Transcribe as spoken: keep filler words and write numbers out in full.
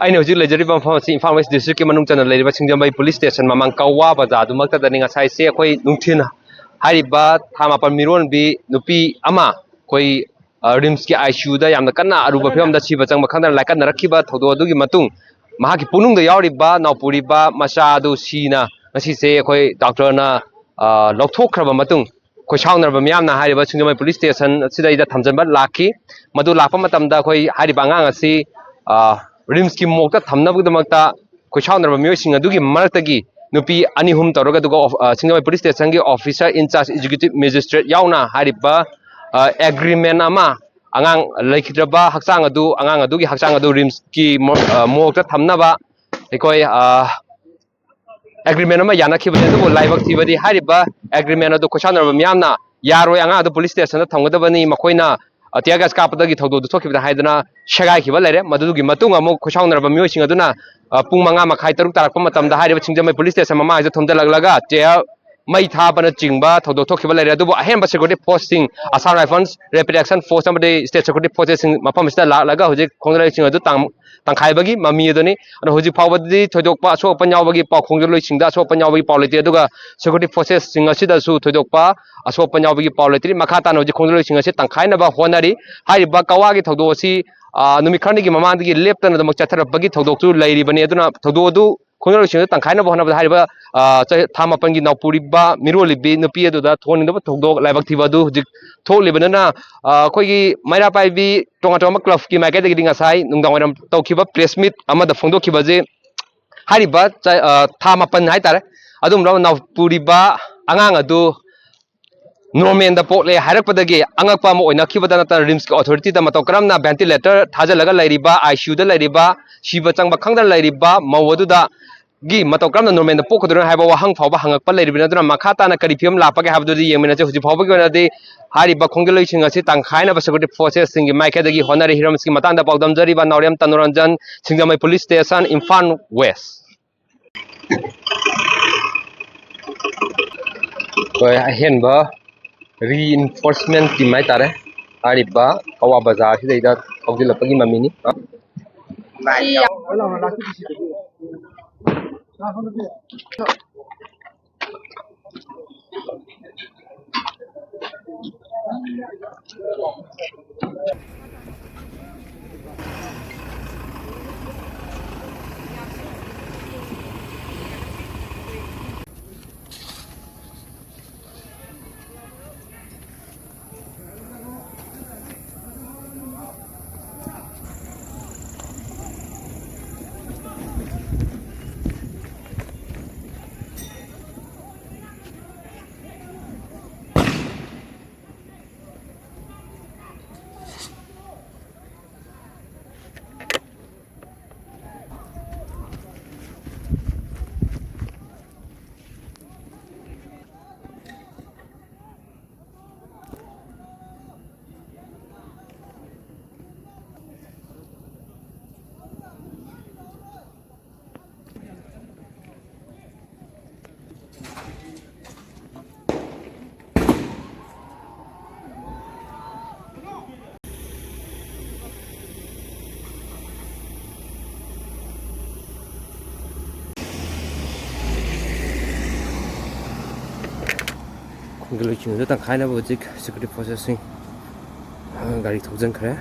ꯑꯩꯅ ꯍꯧꯖꯤꯛ ꯂꯩꯖꯔꯤꯕ ꯃꯐꯝ ꯑꯁꯤ ꯏꯝꯐꯥꯜ ꯋꯦꯁ ꯗꯤꯁꯇ꯭ꯔꯤꯛꯀꯤ ꯃꯅꯨꯡ ꯆꯟꯅ ꯂꯩꯔꯤꯕ ꯁꯤꯡꯖꯃꯩ ꯄꯨꯂꯤꯁ ꯁ꯭ꯇꯦꯁꯟ ꯃꯃꯥꯡ ꯀꯋꯥ ꯕꯖꯥꯔꯗꯨꯃꯛꯇꯗꯅꯤ꯫ ꯉꯁꯥꯏꯁꯦ ꯑꯩꯈꯣꯏ ꯅꯨꯡꯊꯤꯜ ꯍꯥꯏꯔꯤꯕ ꯊꯥ ꯃꯥꯄꯟ ꯃꯤꯔꯣꯟꯕꯤ ꯅꯨꯄꯤ ꯑꯃ ꯑꯩꯈꯣꯏ, ꯑ, ꯔꯤꯝꯁꯀꯤ ꯑꯥꯏ ꯁꯤ ꯌꯨꯗ ꯌꯥꯝꯅ ꯀꯟꯅ ꯑꯔꯨꯕ ꯐꯤꯕꯝꯗ ꯁꯤꯕ ꯆꯪꯕ ꯈꯪꯗꯅ ꯂꯥꯏꯀꯠꯅꯔꯛꯈꯤꯕ ꯊꯧꯗꯣꯛ ꯑꯗꯨꯒꯤ ꯃꯇꯨꯡ ꯃꯍꯥꯛꯀꯤ ꯄꯨꯛꯅꯨꯡꯗ ꯌꯥꯎꯔꯤꯕ ꯅꯥꯎꯄꯨꯔꯤꯕ ꯃꯆꯥ ꯑꯗꯨ ꯁꯤꯅ ꯉꯁꯤꯁꯦ ꯑꯩꯈꯣꯏ ꯗꯣꯛꯇꯔꯅ, ꯑ, ꯂꯧꯊꯣꯛꯈ꯭ꯔꯕ ꯃꯇꯨꯡ ꯈꯣꯏꯁꯥꯎꯅꯔꯕ ꯃꯤꯌꯥꯝꯅ ꯍꯥꯏꯔꯤꯕ ꯁꯤꯡꯖꯃꯩ ꯄꯨꯂꯤꯁ ꯁ꯭ꯇꯦꯁꯟ ꯑꯁꯤꯗꯩꯗ ꯊꯝꯖꯤꯟꯕ ꯂꯥꯛꯈꯤ꯫ ꯃꯗꯨ ꯂꯥꯛꯄ ꯃꯇꯝꯗ ꯑꯩꯈꯣꯏ ꯍꯥꯏꯔꯤꯕ ꯑꯉꯥꯡ ꯑꯁꯤ, ꯑ, ꯔꯤꯝꯁꯀꯤ ꯃꯣꯔꯒꯇ ꯊꯝꯅꯕꯒꯤꯗꯃꯛꯇ ꯈꯣꯏꯁꯥꯎꯅꯔꯕ ꯃꯤꯑꯣꯏꯁꯤꯡ ꯑꯗꯨꯒꯤ ꯃꯔꯛꯇꯒꯤ ꯅꯨꯄꯤ ꯑꯅꯤ ꯑꯍꯨꯝ ꯇꯧꯔꯒ, ꯑꯗꯨꯒ ꯑꯣꯐ-, ꯑ, ꯁꯤꯡꯖꯃꯩ ꯄꯨꯂꯤꯁ ꯁ꯭ꯇꯦꯁꯟꯒꯤ ꯑꯣꯐꯤꯁꯔ ꯏꯟꯆꯥꯔꯖ ꯑꯦꯛꯖꯤꯀ꯭ꯌꯨꯇꯤꯚ ꯃꯦꯖꯤꯁꯇ꯭ꯔꯦꯠ ꯌꯥꯎꯅ ꯍꯥꯏꯔꯤꯕ, ꯑ, ꯑꯦꯒ꯭ꯔꯤꯃꯦꯟ ꯑꯃ ꯑꯉꯥꯡ ꯂꯩꯈꯤꯗ꯭ꯔꯕ ꯍꯛꯆꯥꯡ ꯑꯗꯨ, ꯑꯉꯥꯡ ꯑꯗꯨꯒꯤ ꯍꯛꯆꯥꯡ ꯑꯗꯨ ꯔꯤꯝꯁꯀꯤ ꯃꯣꯔ-, ꯑ, ꯃꯣꯔꯒꯇ ꯊꯝꯅꯕ ꯑꯩꯈꯣꯏ, ꯑ, ꯑꯦꯒ꯭ꯔꯤꯃꯦꯟ ꯑꯃ ꯌꯥꯅꯈꯤꯕꯅꯤ꯫ ꯑꯗꯨꯕꯨ ꯂꯥꯏꯕꯛ ꯊꯤꯕꯗꯤ ꯍꯥꯏꯔꯤꯕ ꯑꯦꯒ꯭ꯔꯤꯃꯦꯟ ꯑꯗꯨ ꯈꯣꯏꯁꯥꯎꯅꯔꯕ ꯃꯤꯌꯥꯝꯅ ꯌꯥꯔꯣꯏ, ꯑꯉꯥꯡ ꯑꯗꯨ ꯄꯨꯂꯤꯁ ꯁ꯭ꯇꯦꯁꯟꯗ ꯊꯝꯒꯗꯕꯅꯤ, ꯃꯈꯣꯏꯅ, ꯑ, tear gas ꯀꯥꯞꯄꯗꯒꯤ ꯊꯧꯗꯣꯛꯇꯨ ꯊꯣꯛꯈꯤꯕꯅꯤ ꯍꯥꯏꯗꯨꯅ ꯁꯦꯒꯥꯏꯈꯤꯕ ꯂꯩꯔꯦ꯫ ꯃꯗꯨꯒꯤ ꯃꯇꯨꯡ ꯑꯃꯨꯛ ꯈꯣꯏꯁꯥꯎꯅꯔꯕ ꯃꯤꯑꯣꯏꯁꯤꯡ ꯑꯗꯨꯅ, ꯑ, ꯄꯨꯡ ꯃꯉꯥ ꯃꯈꯥꯏ, ꯇꯔꯨꯛ ꯇꯥꯔꯛꯄ ꯃꯇꯝꯗ ꯍꯥꯏꯔꯤꯕ ꯁꯤꯡꯖꯃꯩ ꯄꯨꯂꯤꯁ ꯁ꯭ꯇꯦꯁꯟ ꯃꯃꯥꯡꯁꯤꯗ ꯊꯣꯝꯖꯤꯜꯂꯛꯂꯒ ꯆꯦꯌꯔ ꯃꯩ ꯊꯥꯕꯅꯆꯤꯡꯕ ꯊꯧꯗꯣꯛ ꯊꯣꯛꯈꯤꯕ ꯂꯩꯔꯦ꯫ ꯑꯗꯨꯕꯨ ꯑꯍꯦꯟꯕ ꯁꯦꯀ꯭ꯌꯨꯔꯤꯇꯤ ꯐꯣꯔꯁꯁꯤꯡ, Assam rifles, rapid action force ꯑꯃꯗꯤ ꯁ꯭ꯇꯦꯠ ꯁꯦꯀ꯭ꯌꯨꯔꯤꯇꯤ ꯐꯣꯔꯁꯦꯁꯁꯤꯡ ꯃꯐꯝ ꯑꯁꯤꯗ ꯂꯥꯛꯂꯒ ꯍꯧꯖꯤꯛ ꯈꯣꯡꯖꯜꯂꯣꯏꯁꯤꯡ ꯑꯗꯨ ꯇꯥꯡ-, ꯇꯪꯈꯥꯏꯕꯒꯤ ꯃꯃꯤ ꯑꯗꯨꯅꯤ꯫ ꯑꯗꯣ ꯍꯧꯖꯤꯛ ꯐꯥꯎꯕꯗꯗꯤ ꯊꯣꯏꯗꯣꯛꯄ ꯑꯁꯣꯛ ꯑꯄꯟ ꯌꯥꯎꯕꯒꯤ ꯄꯥꯎ, ꯈꯣꯡꯖꯜꯂꯣꯏꯁꯤꯡꯗ ꯑꯁꯣꯛ ꯑꯄꯟ ꯌꯥꯎꯕꯒꯤ ꯄꯥꯎ ꯂꯩꯇꯦ꯫ ꯑꯗꯨꯒ ꯁꯦꯀ꯭ꯌꯨꯔꯤꯇꯤ ꯐꯣꯔꯁꯦꯁꯁꯤꯡ ꯑꯁꯤꯗꯁꯨ ꯊꯣꯏꯗꯣꯛꯄ ꯑꯁꯣꯛ ꯑꯄꯟ ꯌꯥꯎꯕꯒꯤ ꯄꯥꯎ ꯂꯩꯇ꯭ꯔꯤ꯫ ꯃꯈꯥ ꯇꯥꯅ ꯍꯧꯖꯤꯛ ꯈꯣꯡꯖꯜꯂꯣꯏꯁꯤꯡ ꯑꯁꯤ ꯇꯪꯈꯥꯏꯅꯕ ꯍꯣꯠꯅꯔꯤ꯫ ꯍꯥꯏꯔꯤꯕ ꯀꯋꯥꯒꯤ ꯊꯧꯗꯣꯛ ꯑꯁꯤ, ꯑ, ꯅꯨꯃꯤꯠ ꯈꯔꯅꯤꯒꯤ ꯃꯃꯥꯡꯗꯒꯤ ꯂꯦꯞꯇꯅ ꯑꯗꯨꯃꯛ ꯆꯠꯊꯔꯛꯄꯒꯤ ꯊꯧꯗꯣꯛꯁꯨ ꯂꯩꯔꯤꯕꯅꯤ꯫ ꯑꯗꯨꯅ ꯊꯧꯗꯣꯛ ꯑꯗꯨ ꯈꯣꯡꯖꯜꯂꯣꯏꯁꯤꯡꯗꯨ ꯇꯪꯈꯥꯏꯅꯕ ꯍꯣꯠꯅꯕꯗ ꯍꯥꯏꯔꯤꯕ, ꯑ, ꯆꯍꯤ, ꯊꯥ ꯃꯥꯄꯟꯒꯤ ꯅꯥꯎꯄꯨꯔꯤꯕ ꯃꯤꯔꯣꯜꯂꯤꯕꯤ ꯅꯨꯄꯤ ꯑꯗꯨꯗ ꯊꯣꯛꯍꯟꯅꯤꯡꯗꯕ ꯊꯧꯗꯣꯛ ꯂꯥꯏꯕꯛ ꯊꯤꯕ ꯑꯗꯨ ꯍꯧꯖꯤꯛ ꯊꯣꯛꯂꯤꯕꯅꯤꯅ, ꯑ, ꯑꯩꯈꯣꯏꯒꯤ ꯃꯩꯔꯥ ꯄꯥꯏꯕꯤ ꯇꯣꯉꯥꯟ ꯇꯣꯉꯥꯟꯕ ꯀ꯭ꯂꯕꯀꯤ ꯃꯥꯏꯀꯩꯗꯒꯤꯗꯤ ꯉꯁꯥꯏ ꯅꯨꯡꯗꯥꯡ ꯋꯥꯏꯔꯝ ꯇꯧꯈꯤꯕ ꯄ꯭ꯔꯦꯁ ꯃꯤꯠ ꯑꯃꯗ ꯐꯣꯡꯗꯣꯛꯈꯤꯕꯁꯦ ꯍꯥꯏꯔꯤꯕ ꯆ-, ꯑ, ꯊꯥ ꯃꯥꯄꯟ ꯍꯥꯏꯇꯥꯔꯦ, ꯑꯗꯨꯒꯨꯝꯂꯕ ꯅꯥꯎꯄꯨꯔꯤꯕ ꯑꯉꯥꯡ ꯑꯗꯨ ꯅꯣꯔꯃꯦꯜꯗ ꯄꯣꯛꯂꯦ ꯍꯥꯏꯔꯛꯄꯗꯒꯤ ꯑꯉꯛꯄ ꯑꯃ ꯑꯣꯏꯅꯈꯤꯕꯗ ꯅꯠꯇꯅ ꯔꯤꯝꯁꯀꯤ ꯑꯣꯊꯣꯔꯤꯇꯤꯗ ꯃꯇꯧ ꯀꯔꯝꯅ ꯚꯦꯟꯇꯤꯂꯦꯇꯔ ꯊꯥꯖꯤꯜꯂꯒ ꯂꯩꯔꯤꯕ, ꯑꯥꯏ ꯁꯤ ꯌꯨꯗ ꯂꯩꯔꯤꯕ, ꯁꯤꯕ ꯆꯪꯕ ꯈꯪꯗꯅ ꯂꯩꯔꯤꯕ ꯃꯧ ꯑꯗꯨꯗ ꯒꯤ ꯃꯇꯧ ꯀꯔꯝꯅ ꯅꯣꯔꯃꯦꯜꯗ ꯄꯣꯛꯀꯗꯣꯏꯅꯣ ꯍꯥꯏꯕ ꯋꯥꯍꯪ ꯐꯥꯎꯕ ꯍꯪꯉꯛꯄ ꯂꯩꯔꯤꯕꯅꯤ꯫ ꯑꯗꯨꯅ ꯃꯈꯥ ꯇꯥꯅ ꯀꯔꯤ ꯐꯤꯕꯝ ꯂꯥꯛꯄꯒꯦ ꯍꯥꯏꯕꯗꯨꯗꯤ ꯌꯦꯡꯃꯤꯟꯅꯁꯤ꯫ ꯍꯧꯖꯤꯛ ꯐꯥꯎꯕꯒꯤ ꯑꯣꯏꯅꯗꯤ ꯍꯥꯏꯔꯤꯕ ꯈꯣꯡꯖꯜꯂꯣꯏꯁꯤꯡ ꯑꯁꯤ ꯇꯪꯈꯥꯏꯅꯕ ꯁꯦꯀ꯭ꯌꯨꯔꯤꯇꯤ ꯐꯣꯔꯁꯦꯁꯁꯤꯡꯒꯤ ꯃꯥꯏꯀꯩꯗꯒꯤ ꯍꯣꯠꯅꯔꯤ꯫ ꯍꯤꯔꯝꯁꯤꯒꯤ ꯃꯇꯥꯡꯗ ꯄꯥꯎꯗꯝꯖꯔꯤꯕ ꯅꯥꯎꯔꯦꯝ ꯇꯅꯨꯔꯟꯖꯟ, ꯁꯤꯡꯖꯃꯩ ꯄꯨꯂꯤꯁ ꯁ꯭ꯇꯦꯁꯟ, ꯏꯝꯐꯥꯜ ꯋꯦꯁ꯫ ꯑꯩꯈꯣꯏ ꯑꯍꯦꯟꯕ ꯔꯤꯏꯟꯐꯣꯔꯁꯃꯦꯟ ꯇꯤꯝ ꯍꯥꯏꯇꯥꯔꯦ, ꯍꯥꯏꯔꯤꯕ ꯀꯋꯥ ꯕꯖꯥꯔ ꯑꯁꯤꯗꯩꯗ ꯊꯧꯖꯤꯜꯂꯛꯄꯒꯤ ꯃꯃꯤꯅꯤ꯫ ꯂꯥꯏ ꯌꯥꯎ-, ꯈꯨꯟꯒꯤ ꯂꯣꯏꯁꯤꯟꯕꯗ ꯇꯪꯈꯥꯏꯅꯕ ꯍꯧꯖꯤꯛ security forcesꯁꯤꯡ, ꯑ, ꯒꯥꯔꯤ ꯊꯧꯖꯤꯟꯈ꯭ꯔꯦ꯫